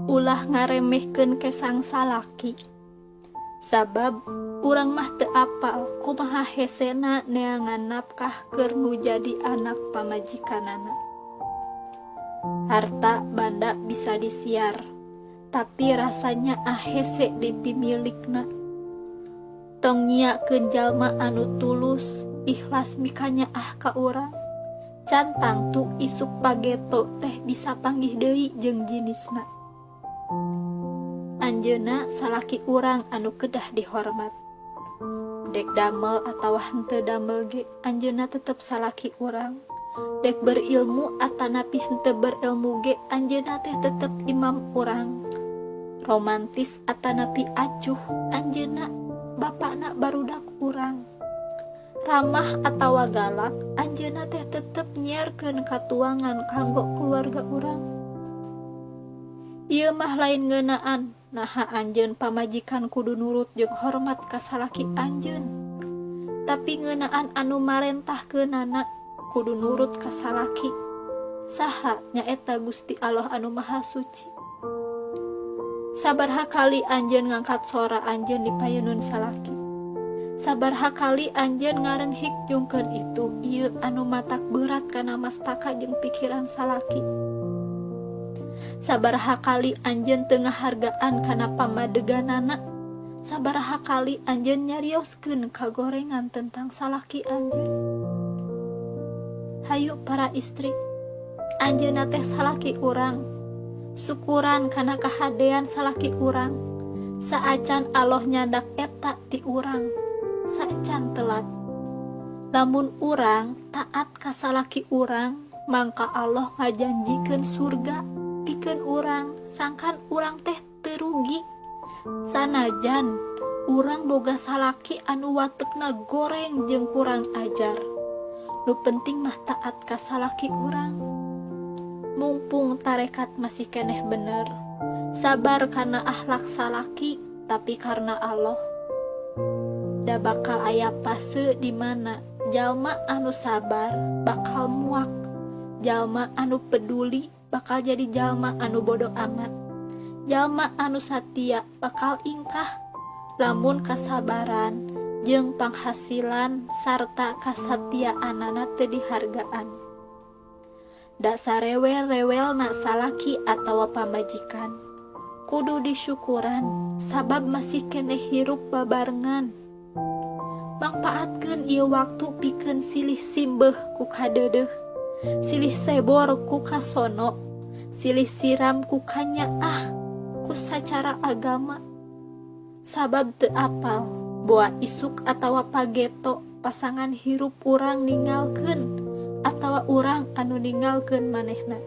Ulah ngaremehkeun kesang salaki. Sabab urang mah teu apal kumaha hesena neangan napkah keur nu jadi anak pamajikanana. Harta banda bisa disiar, tapi rasanya hese dipimilikna. Tong nyiakeun jalma anu tulus ikhlas mikanyaah ka urang. Can tangtu isuk pageto teh bisa panggih deui jeung jinisna. Anjeunna salaki urang anu kedah dihormat. Dek damel atawa henteu damel ge anjeunna tetep salaki urang. Dek berilmu atanapi henteu berilmu ge anjeunna teh tetep imam urang. Romantis atanapi acuh anjeunna bapakna barudak urang. Ramah atawa galak anjeunna teh tetep nyiarkeun katuangan kanggo keluarga urang. Ieu mah lain ngeunaan naha anjeun pamajikan kudu nurut jeung hormat ka salaki anjeun. Tapi ngeunaan anu marentahkeunana kudu nurut ka salaki. Saha nyaeta Gusti Allah anu Maha Suci. Sabaraha kali anjeun ngangkat sora anjeun di payunun salaki. Sabaraha kali anjeun ngarenghik jungkeun itu ieu anu matak berat kana mastaka jeung pikiran salaki. Sabaraha kali anjeun teu ngahargaan kana pamadeganana. Sabaraha kali anjeun nyarioskeun kagorengan tentang salaki anjeun. Hayu para istri, anjeunna teh salaki urang. Syukuran kana kahadean salaki urang. Saacan Allah nyandak eta ti urang, saacan telat. Lamun urang taat ka salaki urang, mangka Allah ngajanjikeun surga pikeun urang, sangkan urang teh teu rugi. Sanajan urang boga salaki anu watekna goreng jeung kurang ajar, nu penting mah taat ka salaki urang. Mumpung tarekat masih keneh bener, sabar karena akhlak salaki, tapi karena Allah. Da bakal aya fase di mana jalma anu sabar bakal muak, jalma anu peduli bakal jadi jalma anu bodoh amat, jalma anu satia bakal ingkah. Lamun kasabaran jeung panghasilan sarta kasatiaanana teu dihargaan. Da sarewel-rewelna salaki atawa pamajikan kudu disyukuran sabab masih keneh hirup babarengan. Mangpaatkeun ieu waktu pikeun silih simbeuh ku kadeudeuh, silih sebor ku kasono, silih siram ku kanyaah ku sacara agama. Sabab teu apal boa isuk atawa pageto pasangan hirup urang ninggalkeun atawa urang anu ninggalkeun manehna.